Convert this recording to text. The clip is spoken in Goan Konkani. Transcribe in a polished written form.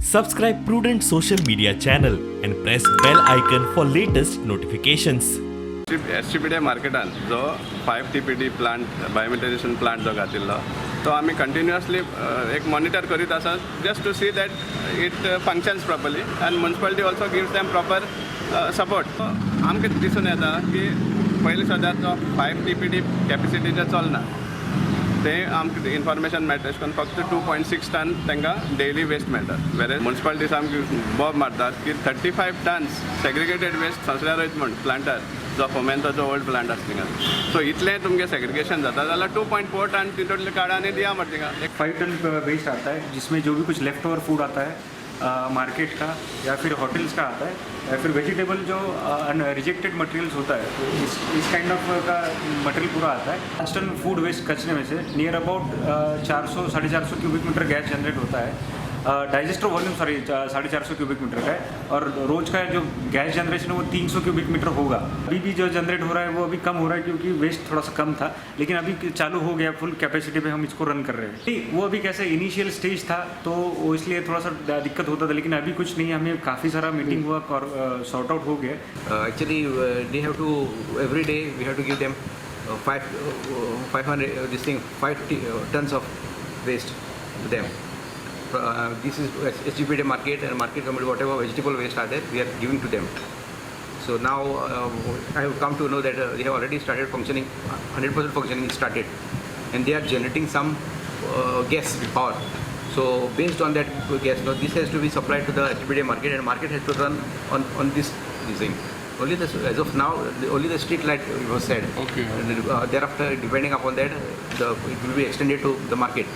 Subscribe Prudent social media channel and press bell icon for latest notifications. SGPDA मार्केटान जो 5 TPD plant, biomethanation plant जो घातिल्लो, तो आमी कंटिन्युअसली एक मॉनिटर करीत आसा, just to see that it functions properly and municipality also gives them proper support. आमकां दिसून येता की पयलीं सदांच जो 5 TPD कॅपेसिटीचेर चलना, ते आमकां इन्फॉर्मेशन मेळटा, अशें करून फक्त 2.6 टन तांकां डेली वेस्ट मेळटा. वेर मुन्सिपालिटी सामकी बोब मारतात की 35 tons segregated waste ससऱ्यार वयता म्हण प्लांटार, जो फोमेंताचो ओल्ड प्लांट आसा थिंगा. सो इतलें तुमगें सेग्रिगेशन जाता जाल्यार 2.4 टन तितूंतले काडा आनी दिया मरे थिंगा. एक 5 टन वेस्ट आता है, जिसमें जो भी कुछ लेफ्ट ओवर फूड आता है मार्केट का या फिर होटल्स का आता है या फिर वेजिटेबल जो रिजेक्टेड मटेरियल्स होता है, तो इस काइंड ऑफ का मटेरियल पूरा आता है. 5 टन फूड वेस्ट कचरे में से near about 400, 450 cubic metre gas generate होता है. Digester volume, sorry, 450 cubic metre का है और रोज़ का जो गैस जनरेशन है, वो 300 क्यूबिक मीटर होगा. अभी भी जो जनरेट हो रहा है, वो अभी कम हो रहा है, क्योंकि वेस्ट थोड़ा सा कम था, लेकिन अभी चालू हो गया. फुल कैपेसिटी पे हम इसको रन कर रहे हैं. नहीं, वो अभी कैसे इनिशियल स्टेज था, तो वो इसलिए थोड़ा सा दिक्कत होता था, लेकिन अभी कुछ नहीं है. हमें काफ़ी सारा मीटिंग हुआ और सॉर्ट आउट हो Gaya. Actually, they have to, every day we have to give them 500, this thing, 5 tons of waste to them. This is SGPD market and market committee, whatever vegetable waste are there, we are giving to them. So now I have come to know that they have already started functioning, 100% functioning started, and they are generating some gas power. So based on that gas, now this has to be supplied to the SGPD market, and market has to run on this thing. Only the, as of now, only the street light was said. And thereafter, depending upon that, it will be extended to the market.